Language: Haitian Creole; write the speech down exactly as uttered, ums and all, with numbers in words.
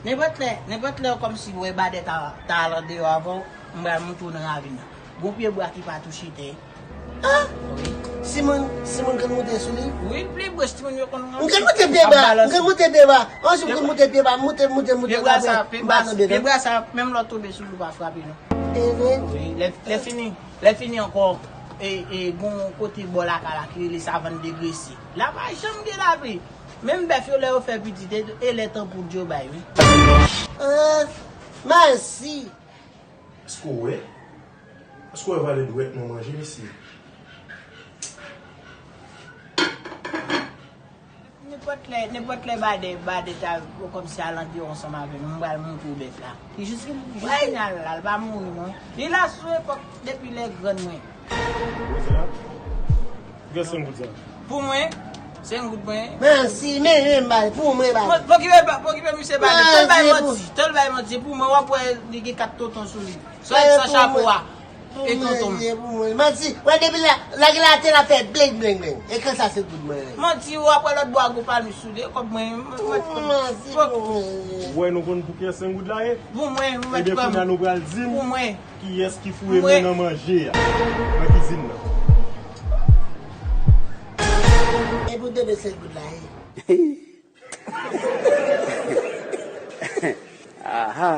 Nenpòt lè, nenpòt lè kòmsi w wè Badè ta, ta al andeyò avè w, m pral montre w nan ravin nan. Gon pye bwa ki pa touche tè. Ah! Wi. Si moun, si moun konn moute sou li? Wi, pye bwa, si moun yo konn. M konn moute pye bwa, m konn moute pye bwa. Yon jou m konn moute pye bwa, moute, moute, moute, pye bwa sa, pye bwa sa, menm lè w tonbe sou li, ou pa frape non. E vre? Wi, lè, lè fini, lè fini ankò, e, e, gon kote bò lakay la ki rele Savann de Gresi. La pa janm gen lapli. Menm bèf yo, lè yo fè pitit, e, e lè tanpou yo bay, wi. Ah, mèsi. Èske w wè? Èske w wè valè dwèt mwen manje, mesye? Nenpòt lè, nenpòt lè Badè, Badè ta kòmsi al andeyò ansanm avè nou, m pral montre w bèf la. Li jis, jis vin al la, l pa mouri non. Li la sou epòk depi lè grann mwen. Pou kiyès senk goud sa? Pou mwen, senk goud mwen. Mèsi, men, men, bay, pou mwen, bay. Pokipe, pokipe misye Badè. Tan l bay manti, tan l bay manti. Pou mwen, w ap wè li gen kat tonton sou li. Sou sa chapo a. E tonton. Pou mwen, pou mwen. Manti, wè depi la, lage la atè la fè bling, bling, bling. E kan sa se goud mwen? Manti, w ap wè lòt bò a gon palmis sou li. Kòb mwen, manti, pou mwen. Ou wè nou konn pou kiyès senk goud la ye? Pou mwen, ou mèt kwè m. Ebyen, kounye a nou pral di m. Pou mwen. Kiyès ki foure men nan manje a? Nan kizin nan. E pou de de senk goud la ye? Aha.